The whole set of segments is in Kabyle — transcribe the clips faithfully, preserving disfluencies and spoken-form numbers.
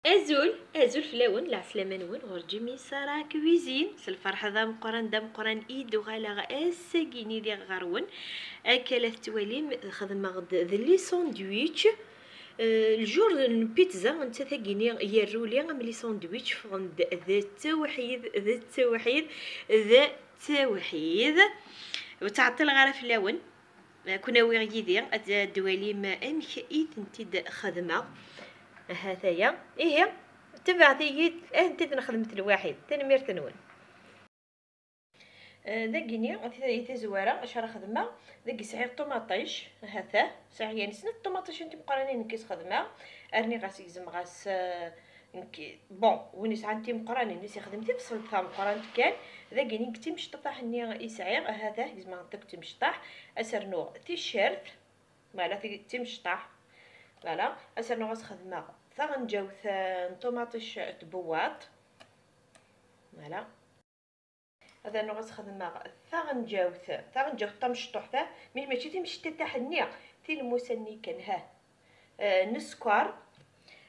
Azul, azul fell-awen, lɛeslama-nwen ɣur Jimmy Sarah Cuisine. S lferḥ d ameqqran, d ameqqran i d-uɣaleɣ ass-agi-nni diɣ ɣer-wen. Akka la tettwalim, xedmeɣ-d d les sandwichs. Euh, le jour n pizza, netta tagi-nni yerruli am les sandwichs, ffɣen-d d ttewḥid, d ttewḥid, d ttewḥid. Ur ttɛeṭṭileɣ ara fell-awen. Ad ken-awiɣ yid-i, ad d-twalim amek i tent-id-xedmeɣ. Ahat aya. Ihi, tabaɛt-iyi, ad tent-id-nexdem lwaḥid. Tanemmirt-nwen. Eh, dagini, i tazwara, acu ara xedmeɣ? Dagi sɛiɣ ṭumaṭic, ahat, sɛiɣ yani snat ṭumaṭicin timeqqranin nekk i s-xedmeɣ. Rniɣ-as, gezmeɣ-as, eh, Nekk, bon, win yesɛan timeqqranin, i s-ixdem tibṣelt tameqqrant kan, dagini deg timecṭaḥ-nni i sɛiɣ, ahat-ah, gezmeɣ-tent akk d timecṭaḥ, ad s-rnuɣ ticcert, voilà, ti-, d timecṭaḥ, voilà, ad s-rnuɣ ad s-xedmeɣ taɣenǧawt, eh, n ṭumaṭic n tbewwaṭ, voilà. Ad rnuɣ ad s-xedmeɣ taɣenǧawt, taɣenǧawt tamecṭuḥt, mi mačči timecṭaḥ-nni, tilmusa-nni kan, ha. Eh, n sskeṛ.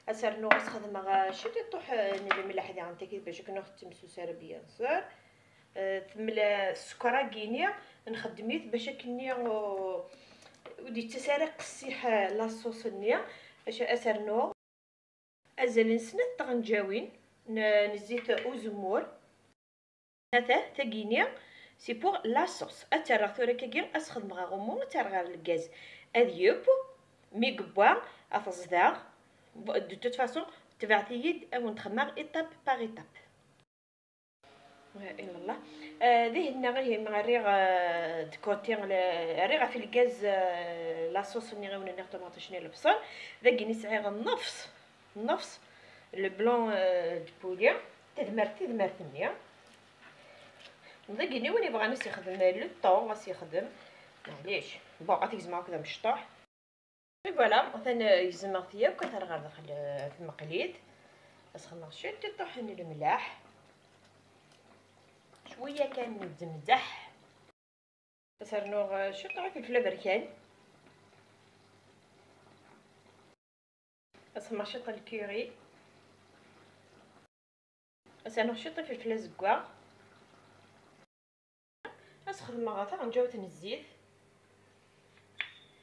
Ad s-rnuɣ ad s-xedmeɣ, eh, ciṭiṭuḥ, eh, n lemleḥ diɣen tagi, bac akken ur tettemsusar, bien sûr. Eh, temla sskeṛ-agi-ni, nxeddem-it bac akken-nni, uh, ur d-yettas ara qessiḥ, eh, la sauce-nni. Bac ad s-rnuɣ azal n snat tɣenǧawin n, n zzit uzemmur. Ata tagini, c'est pour la sauce. Ad tt-rreɣ tura akkagi, ad s-xedmeɣ aɣummu, ad tt-rreɣ ɣer lgaz ad yeww, mi yewwa, ad t-ẓḍeɣ. De toute façon, tebɛet-iyi-d, ad wen-d-xedmeɣ étape par étape. Wa ilallah. Ah, dihin-nni, ihi, rriɣ, ah, de côté, la, rriɣ ɣef lgaz, ah, la sauce-nni i wen-nniɣ, ṭumaṭic-nni, lebṣel. Dagini sɛiɣ nnefṣ, nnefṣ, le blanc, ah, de poulet, tadmert, tadmert-nni. Dagini win yebɣan ad s-yexdem le thon, ad s-yexdem. Maɛlic. Bon, ad t-gezmeɣ akk d amecṭuḥ. Et voilà, atan gezmeɣ-t yakk, ad t-rreɣ ɣer daxel, eh, tmeqlit. Ad s-xedmeɣ ciṭṭiṭuḥ n lemlaḥ. Cwiya kan n ddemdeḥ. Ad s-rnuɣ, eh, ciṭṭuḥ ifelfel aberkan. Ad s-xedmeɣ ciṭṭ n lkiri. Ad s-rnuɣ ciṭṭ ifelfel azeggaɣ. Ad s-xedmeɣ taɣenǧawt n zzit.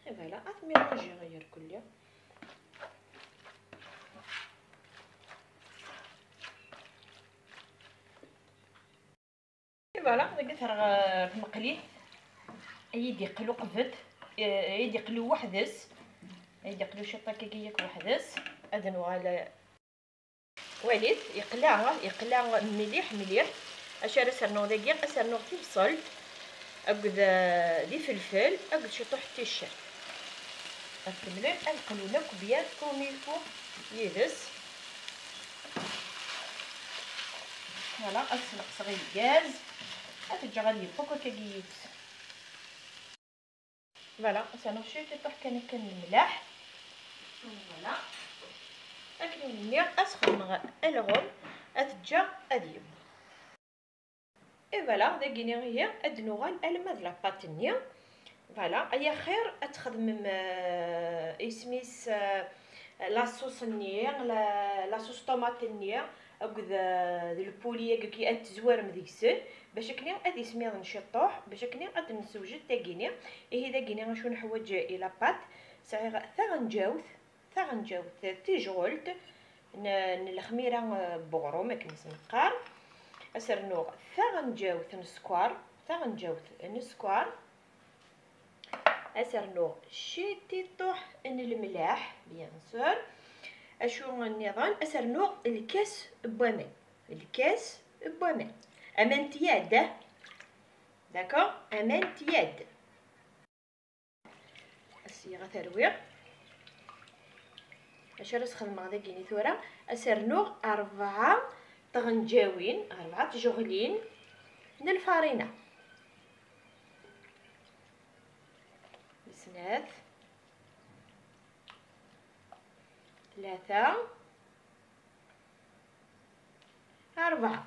Et voilà, ad t-mélangiɣ irkelli. Et voilà, dagi terɣ tmeqlit. Ad iyi-d-iqqel uqbel, eh, ad iyi-d-iqqel weḥd-s. Ad iyi-d-iqqel ciṭṭ akkagi yak weḥd-s. Ad nuɣal Walit, yeqla, yeqla mliḥ, mliḥ. Acu ara s-rnuɣ dagi? Ad s-rnuɣ tibṣelt akked, eh, d ifelfel akked ciṭuḥ n ticcert. Ad kemmlen ad qlun akk bien comme il faut yid-s. Voilà, ad sneqseɣ i lgaz. Ad t-ǧǧeɣ ad yeww akk akkagi yid-s. Voilà, ad s-rnuɣ ciṭuḥ kan akka n lemlaḥ. Voilà. Akken i wen-nniɣ, ad s-xedmeɣ alɣem, ad t-ǧǧeɣ ad yeww. Et voilà, dagini ihi, ad d-nuɣal alamma d la pâte-nni. Voilà, ay axir ad txedmem, euh, isem-is, euh, la sauce-nni, la, la sauce tomate-nni, akked, euh, d lpuli-agi ad tezwarem deg-sen, bac akken ad ismiḍen ciṭuḥ, bac akken ad d-nessewjed dagini. Ihi dagini acu neḥwaǧ i la pâte? Sɛiɣ taɣenǧawt, taɣenǧawt tijɣult n, n lexmira, euh, n weɣrum, akken i s-neqqar. Ad s-rnuɣ taɣenǧawt n sskeṛ, taɣenǧawt n sskeṛ. Ad s-rnuɣ ciṭiṭuḥ n lemlaḥ, bien sûr. Acu nniḍen? Ad s-rnuɣ lkas n waman. Lkas n waman. Aman n tyad, eh? D'accord? Aman n tyad. Asiɣ ad t-rwiɣ. Acu ara s-xedmeɣ dagini tura? Ad s-rnuɣ rebɛa tɣenǧawin, rebɛa tjeɣlin n lfarina. Snat, tlata, rebɛa.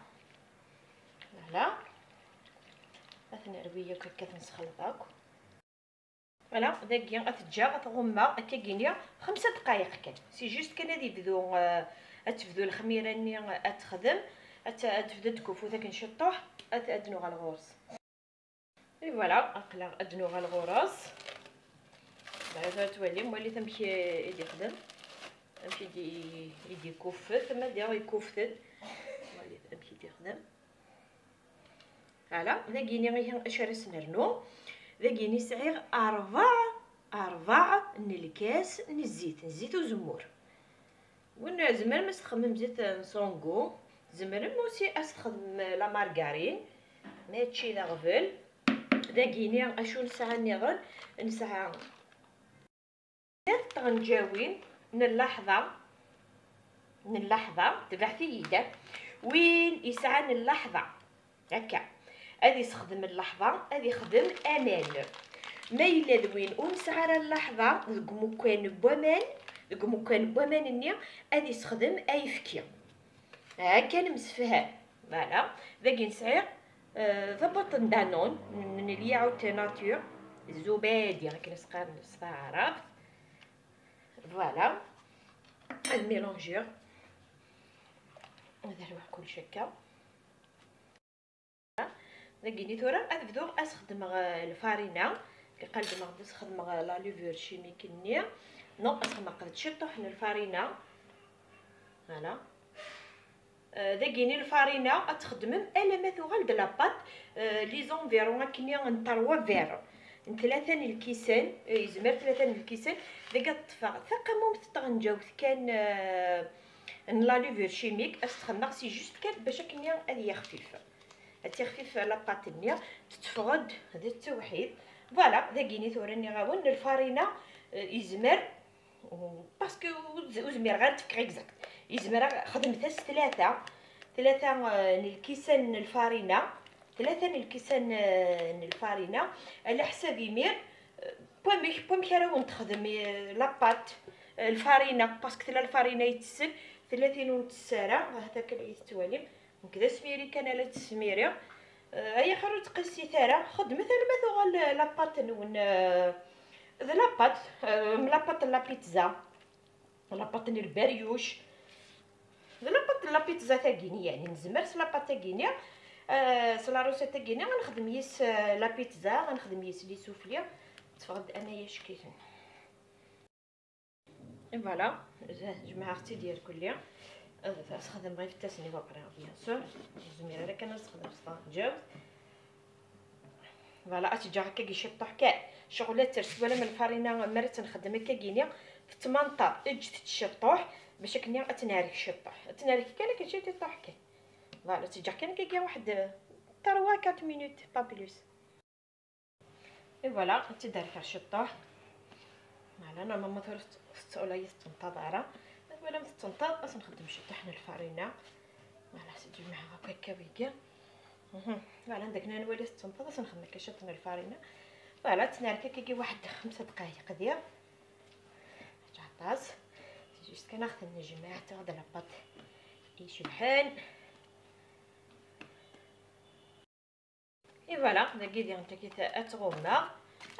Voilà. Ad ten-nerwi akk akka, ad ten-sexleḍ akk. Voilà, dagi ad t-ǧǧeɣ, ad t-ɣummeɣ akkagini xemsa dqayeq kan. C'est juste kan ad yebdu, euh, Ad tebdu lexmira-nni ad texdem, ad t-, ad tebdu ad tkuffu akken ciṭṭuḥ, ad, ad nuɣal ɣur-s. Et voilà, aql-aɣ ad nuɣal ɣur-s. Bɣiɣ ad twalim, walit amek i d-ixdem, amek i d-, i d-ikuffet, ma diɣ ikuffet-d. Walit amek i d-ixdem. Voilà, dagini ihi acu ara s-nernu? Dagini sɛiɣ ṛebɛa, ṛebɛa n lkas n zzit, n zzit uzemmur. Win tzemrem ad s-txedmem zzit n Sango, tzemrem aussi ad s-txedmem la margarine, mačči d aɣbel. Dagini acu nesɛa nniḍen? Nesɛa tlata tɣenǧawin n llaḥḍa, n llaḥḍa, tebɛet-iyi-d. Win yesɛan llaḥḍa, akka, ad yessexdem llaḥḍa, ad yexdem aman. Ma yella d win ur nesɛi ara llaḥḍa, deg umukkan n waman, deg umukkan n waman-nni, ad yessexdem ayefki. Akka nemsefham. Voilà. Dagi nesɛi, euh, tabaṭ n Danone, n, n Liyaourt Nature, Zubadi, akken as-qqaren s taɛrabt. Voilà. Ad mélanger. Ad rwiɣ kullec akka. Dagini tura ad bduɣ ad sxedmeɣ, euh, lfarina. Iqal d-, ad sxedmeɣ, euh, la levure chimique-nni. Non, ad sxedmeɣ qbel ciṭṭuḥ n lfarina. Voilà. Euh, dagini lfarina ad txedmem alamma tuɣal d la pâte, euh, les environs akkenni n trois verres, n tlata n lkisan, euh, yezmer tlata n lkisan. Dagi ad ṭṭfeɣ taqamumt taɣenǧawt kan, euh, n la levure chimique, ad s-txedmeɣ si juste kan bac akkenni ad yexfif. Ad tixfif la pâte-nni, tetteffeɣ-d d ttewḥid. Voilà, dagini tura nniɣ-awen, lfarina, euh, yezmer, parce que ur z-, ur zmireɣ ara ad t-fkeɣ exact. Yezmer ad xedmet-as tlata, tlata, euh, n lkisan n lfarina, tlata n lkisan, euh, n lfarina, ala ḥsab imir, euh, wamek, wamek ara wen-texdem, euh, la pâte, euh, lfarina, parce que tella lfarina yettesen, tella tin ur nettess ara, ahat akka i tettwalim. Nekk d asmiri kan ara tt-smiriɣ. Eh, ay axir ur ttqissit ara, xedmet alma tuɣal la pâte-nwen, eh, d la pâte, eh, la pâte n la pizza, la pâte n lberyuc, d la pâte n la pizza tagini, yeɛni nezmer s la pâte tagini, eh, s la recette tagini ad nexdem yis, eh, la pizza, ad nexdem yis les soufflés, teffeɣ-d amayac kiten. Et voilà, jemɛeɣ-tt-id irkelli. Ad, ad sxedmeɣ ifettasen-iw après, bien sûr. Ur zmireɣ ara kan ad sxedmeɣ s taɣenǧawt. Voilà, ad t-ǧǧeɣ akkagi ciṭṭuḥ kan. Ccɣel ad ters, twalam lfarina, mi ara tt-nxeddem akkagini, tettmanṭer, eǧǧet-tt ciṭṭuḥ, bac akken ad tt-nerk ciṭṭuḥ. Ad tt-nerk kan akken ciṭuḥ kan. Voilà, ad tt-ǧǧeɣ kan akkagi waḥed trois quatre minutes, pas plus. Et voilà, ad tt-id-rkeɣ ciṭṭuḥ. Voilà, normalement tura ur tettɛulay tettenṭaḍ ara. Wala ma tettenṭaḍ, ad s-nxeddem ciṭṭuḥ n lfarina. Voilà, ad tt-id-jemɛeɣ akk akka wigi. Mhm. Voilà, anda kna nwali tettenṭaḍ, ad s-nxeddem akka ciṭ n lfarina. Voilà, ad tt-nerk akkagi waḥed xemsa dqayeq diɣ. Mačči aṭas. Juste kan ad ɣ-ten-nejmeɛ, tuɣ d la pâte icebḥen. Et voilà, dagi diɣen takit ad tɣummeɣ,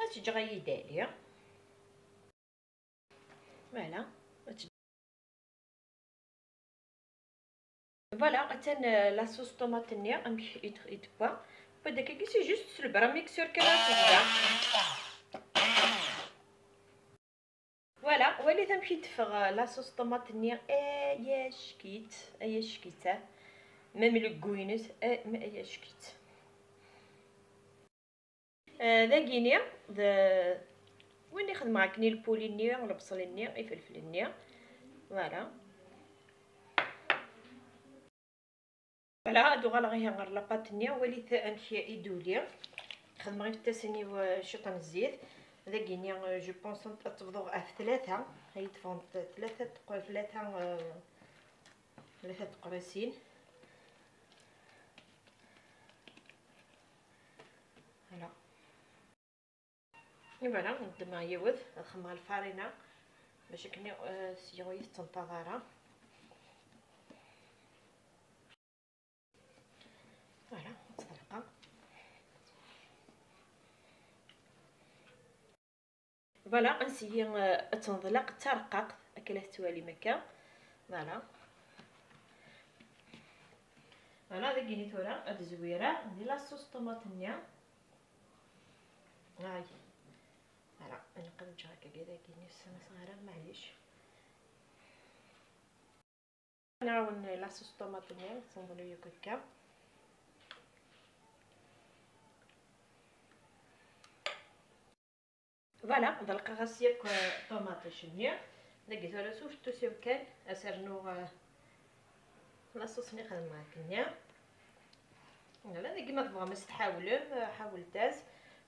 ad tt-ǧǧeɣ ad yidali. Voilà, ad tt-, voilà, atan, euh, la sauce tomate-nni amek i d-, i d-tewwa. Wad akkagi, c'est juste s lebra mixeur kan ad tebda. Voilà, walit amek i d-teffeɣ, euh, la sauce tomate-nni, ay ack-itt, ay ack-itt, ah. Même le goût-ines, eh, ma ay ack-itt. Euh, dagini, d win i xedmeɣ akken i lpuli-nni, lebṣel-nni, ifelfel-nni. Voilà. Voilà, ad uɣaleɣ ihi ɣer la pâte-nni, walit amek i d-tuli. Xedmeɣ ifettasen-iw, eh, ciṭ n zzit. Dagini, eh, je pense ad tebḍu ɣef tlata, ay d-teffɣent tlata, teqqel tlata, eh, tlata teqrisin. Voilà. Et voilà, ddmeɣ yiwet, ad xedmeɣ lfarina, bac akken, eh, seg-i ur yi-tettenṭaḍ ara. Voilà, ad tt-ḍelqeɣ. Voilà, ansi, eh, ad tt-neḍleq d tareqqaqt, akka la tettwalim akka. Voilà. Voilà, dagini tura ad zwireɣ di la sauce tomate-nni. Ay. Voilà, nqeddec akka dagini, ssama sɣara, maɛlic. Nɛawen la sauce tomate-nni, semḍlu yakk akka. Voilà, ḍelqeɣ-as yakk, eh, ṭumaṭic-nni. Dagi tura s ufettus-iw kan, ad s-rnuɣ, eh, la sauce-nni xedmeɣ akkenni. Voilà, dagi ma tebɣam ad s-tḥawlem, eh, ḥawlet-as.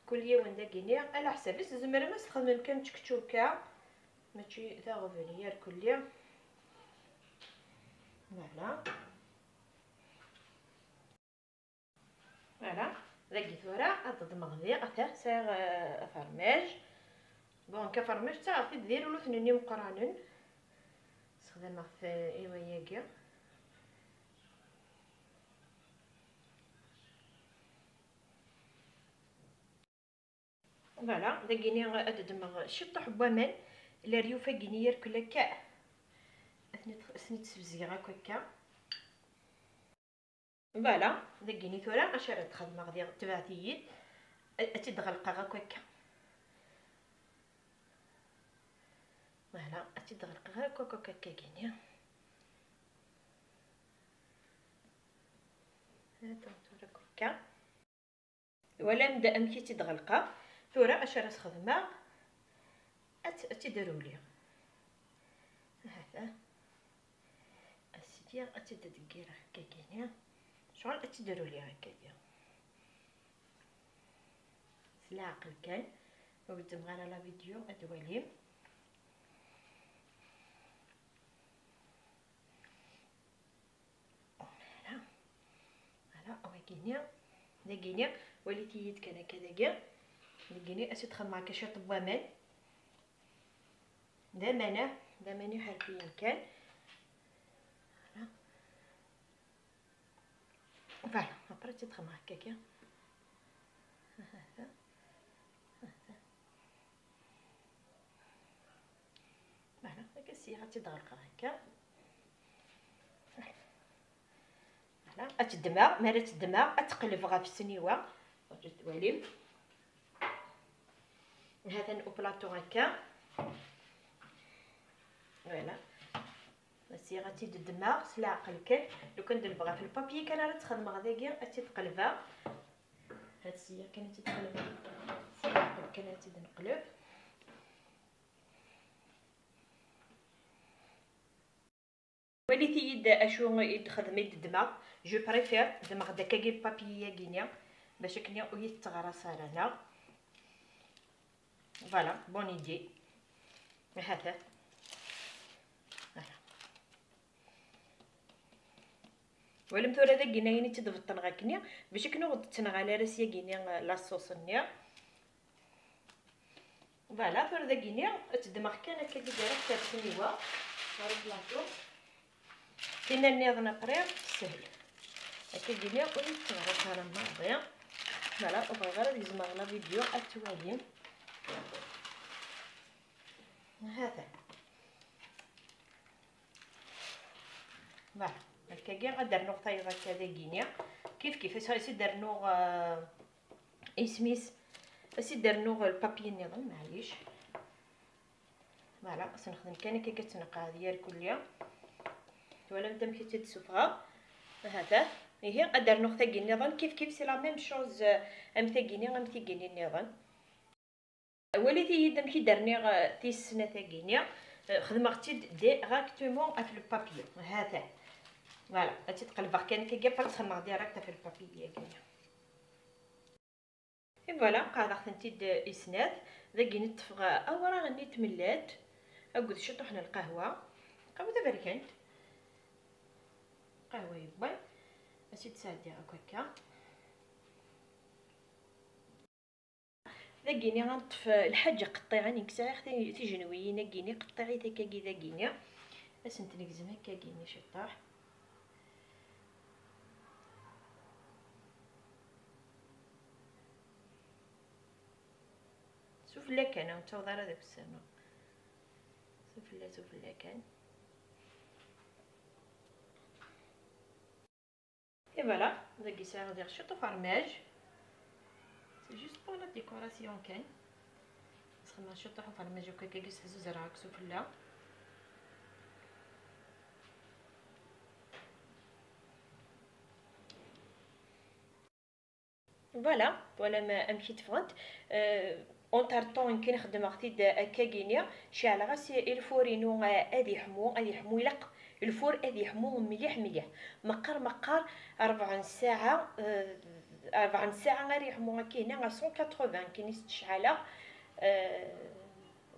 Kul yiwen dagini, ala ḥsab-is, tzemrem ad s-txedmem kan ččekčuka. Mačči taɣbel irkelli. Voilà. Voilà. Dagi tura ad ḍedmeɣ diɣ, ata sɛiɣ, euh, afermaj. Bon, ka afermaj ttaɣeɣ-t-id d iruluten-nni meqqranen. Sexdameɣ-t, euh, i wayagi. Voilà, dagini ad ddmeɣ ciṭṭuḥ n waman, leryuf-agini yerkel akka. Ad ten-id-, ad ten-id-sbezgeɣ akk akka. Voilà, dagini tura acu ara d-xedmeɣ diɣ, tebɛet-iyi-d. Ad, ad tt-id-ɣelqeɣ akk akka. Voilà, ad tt-id-ɣelqeɣ akk, akk, akk, akkagini. Hata tura akk akka. Twalam-d amek i tt-id-ɣelqeɣ? Tura acu ara s-xedmeɣ? Ad tt-, ad tt-id-ruliɣ. Hata. A sidi, ad tt-id-deggireɣ akkagini. Ccɣel ad tt-id-ruliɣ akkagi. S leɛqel kan, ur gezzmeɣ ara la vidéo, ad twalim. Voilà. Voilà, wagini. Dagini, walit-iyi-d kan akka dagi. Dagini, ad tt-id-xedmeɣ akka ciṭ n waman. D aman, ah, d aman iḥerfiyen kan. Voilà. Voilà, après ad tt-id-xedmeɣ akka kan. Voilà, akka sya ad tt-id-ɣelqeɣ akka. Voilà, ad tt-ddmeɣ, mi ara tt-ddmeɣ, ad tt-qelbeɣ ɣef ssniwa. Ad twalim. Hatan au plateau akka. Voilà. Sya ad tt-id-ddmeɣ s leɛqel kan. Lukan d lebɣa ɣef lpapyi kan ara tt-xedmeɣ dagi, ad tt-id-qelbeɣ. Had sya kan ad tt-id-qelbeɣ. S leɛqel kan ad tt-id-neqleb. Walit-iyi-d acu i d-xedmeɣ, i d-ddmeɣ. Je préfère ddmeɣ-d akkagi lpapyi-yagi-ni, bac akken ur yi-tetteɣraṣ ara, neɣ? Voilà, bonne idée. Hata. Voilà. Walam tura dagini ayen i tt-id-beṭṭleɣ akkenni, bac akken ur ɣ-d-tettneɣal ara syagini la sauce-nni. Voilà, tura dagini ad tt-ddmeɣ kan akka, ad tt-id-rreɣ ɣef tniwa, ɣer uplaṭu. Tinna nniḍen après teshel. Akkagini ur yi-tetteɣraṣ ara maḍi. Voilà, ur bɣiɣ ara ad gezmeɣ la vidéo, ad twalim. Hata. Voilà, akkagi ad d-rnuɣ tayeḍ akka dagini. Kif kif, as, as i d-rnuɣ, euh, isem-is, as i d-rnuɣ lpapyi nniḍen, maɛlic. Voilà, as nexdem kan akka, ad tt-neqɛed yir kulli. Twalam-t amek i tt-id-sufɣeɣ? Hata. Ihi, ad d-rnuɣ tagi nniḍen, kif kif, c'est la même chose, euh, am tagini, am tigini nniḍen. Walit-iyi-d amek i d-rniɣ, eh, tis snat-agi-ni. Eh, xedmeɣ-tt-id directement ɣef le papier. Hatan. Voilà, ad tt-id-qelbeɣ kan akka, après ad xedmeɣ direct ɣef le papier-agi-ni. Et voilà, qeɛdeɣ-tent-id, eh, i snat. Dagi neṭṭfeɣ awraɣ-nni n tmellalt akked ciṭuḥ n lqahwa. Qahwa taberkant. Qahwa yewwan. Ad tt-id-sɛeddiɣ akk akka. Dagini ad neṭṭef lḥaǧa qeṭṭiɛen, nekk sɛiɣ ti-, tijenwiyin-agini, qeṭṭiɛit akkagi dagini. Ad sent-negzem akkagini ciṭṭaḥ. Sufella kan, ur nettaweḍ ara deg ussan. Sufella, sufella kan. Voilà, dagi sɛiɣ diɣ ciṭ ufermaj. C'est juste pour la décoration kan. Sxedmeɣ ciṭuḥ ufermaj akk akka, s tzuzreɣ akk s ufella. Voilà, voilà ma amek i teffɣent. Euh, entre temps, nekkin xeddmeɣ-t-id akka gini, ceɛleɣ-as i lfur-inu, euh, ad iḥmu, ad iḥmu, ilaq lfur ad iḥmu mliḥ mliḥ. Meqqar meqqar rebɛa n ssaɛa, euh, rebɛa n ssaɛa ara iḥmu akka-ini à cent quatre-vingts, nekkin i s-ttceɛleɣ. Euh,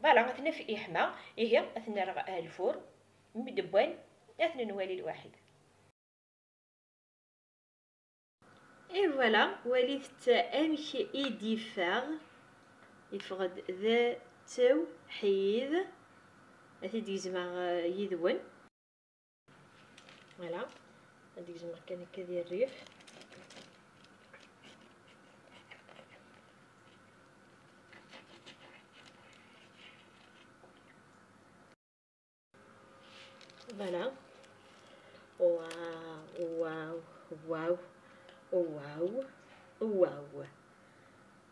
voilà, ad t-naf iḥma, ihi ad t-nerr ɣer lfur, mi d-wwan ad t-nwali lwaḥid. Et voilà, walit-t amek i d-iffeɣ. Iffeɣ-d d tawḥid. Ad t-id-gezmeɣ, euh, yid-wen. Voilà, ad d-gezmeɣ kan akka di rrif. Voilà. Waw, waw, waw, waw, waw.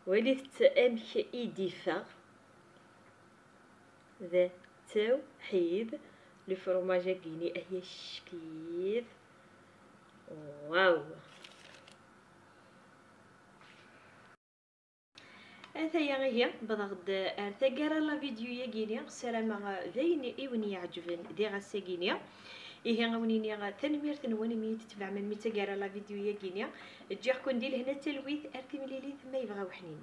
Walit amek i d-iffeɣ. D tawḥid. Le fromage-agi-ni ay ackit. Waw. Ataya ihi, wwḍeɣ-d ar taggara n la vidéo-yagi-ni, ssarameɣ d ayen i wen-iɛeǧben di ɣas-agi-ni. Ihi, a wen-iniɣ tanemmirt-nwen imi i d-tetbeɛem almi d taggara n la vidéo-yagi-ni. Ǧǧiɣ-ken di lehna d talwit, ar timlilit ma yebɣa uḥnin.